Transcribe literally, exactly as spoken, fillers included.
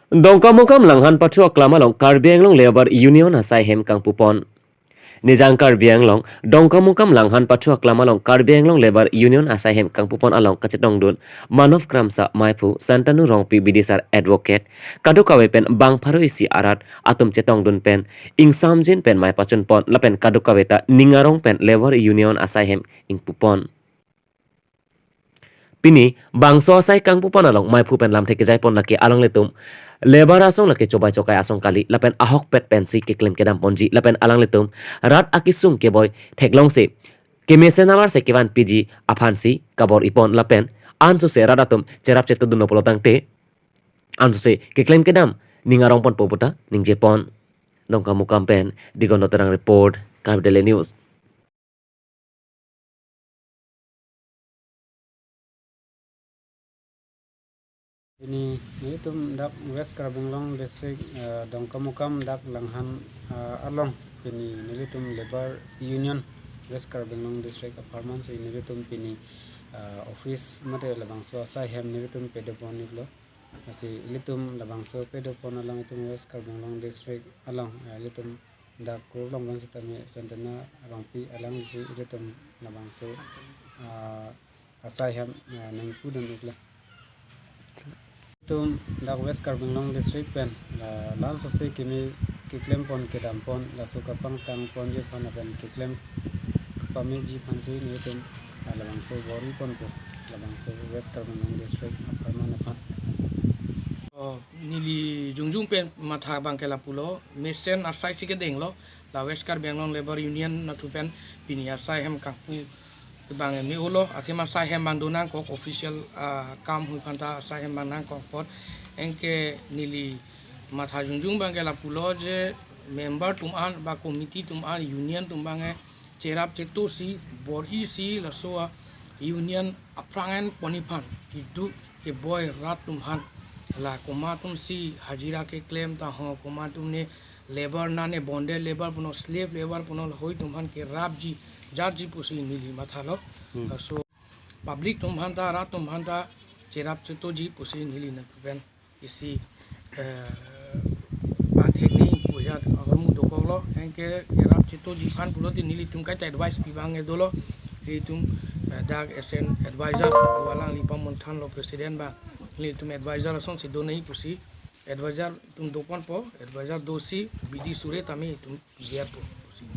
Dongkamukam Langhan Pathu Aklam along Karbi Anglong Labour Union asai hem kangpupon. Nijang Karbi Anglong, Dongkamukam Langhan Pathu Aklam along Karbi Anglong Labour Union asai hem kangpupon along kachetongdun Manav Kramsa, Maiphu Santanu Rongpi, bidisar advocate, kadokave pen bang pharo isi arat atum chetongdun pen ingsamjin pen mei pachunpon lapen kadokave ta ning arong pen Labour Union asai hem ingpupon. Pini bangso asai kangpupon along maiphu pen lamthe kejaipon lake alanglitum labour asong lake chobai chokai asong kali lapen ahokpet pensi keklem kedamponji lapen alanglitum rat akesung keboi theklongsi kemesen amarsi kevan piji aphansi kabor-ipon lapen ansose rat atum cherap chetodunlo pulo tangte ansose keklem kedam ning arongponpo puta ningjepon. Dongkamukam pen Digon Terang report, Karbi Daily News. Pini nelitum dak West Karbi Anglong District, eh, Dongkamukam dak Langhan, eh, along pini nelitum Labour Union West Karbi Anglong District apharman si nelitum pini, eh, office mate labangso asai hem nelitum pedopon-iklo. Lasi ilitum labangso pedopon along itum West Karbi Anglong District along, eh, ilitum dak Kurulong pen sitame Santanu Rongpi alangsi ilitum labangso, ah, asai hem, ah, nangpudun-iklo. Itum dak West Karbi Anglong District pen, ah, la-an sose kimi keklempon kedampon laso kapangtangponji aphan lapen keklem kapameji aphansi nelitum, ah, labangso bor-iponpo labangso West Karbi Anglong District apharman aphan. Oh, neli jongjong pen matha abangke lapulo, mesen asai si kedenglo, la West Karbi Anglong Labour Union nathu pen pini asai hem kangpu abang me-olo, athema asai hem abang donangkok official, ah, kam hui aphanta asai hem abang nangkok apot, anke neli matha jongjong abangke lapulo je member atum an ba committee atum an union atum abangke cherap chetosi bor-isi laso a-union aphrang enpon aphan keduk keboi rat atum aphan la komat atumsi hajira keklem ta ho, komat atum ne labour nane bonded labour punon, slave labour punon, lahei atum aphan kerapji jatji pusi neli mathalo. Hmm. Laso public atum aphanta rat atum aphanta cherap chetoji pusi neli nathu pen isi, eh, pathek ni puja ahormu dokoklo, anke kerap chetoji aphan pulote nelitum kaita advice pi abang dolo, nelitum, eh, dak S N advisor, alangli pamunthanlo president abang, nelitum advisor asonsi donei pusi, advisor itum doponpo, advisor dosi bidi sure tame itum biar po pusi.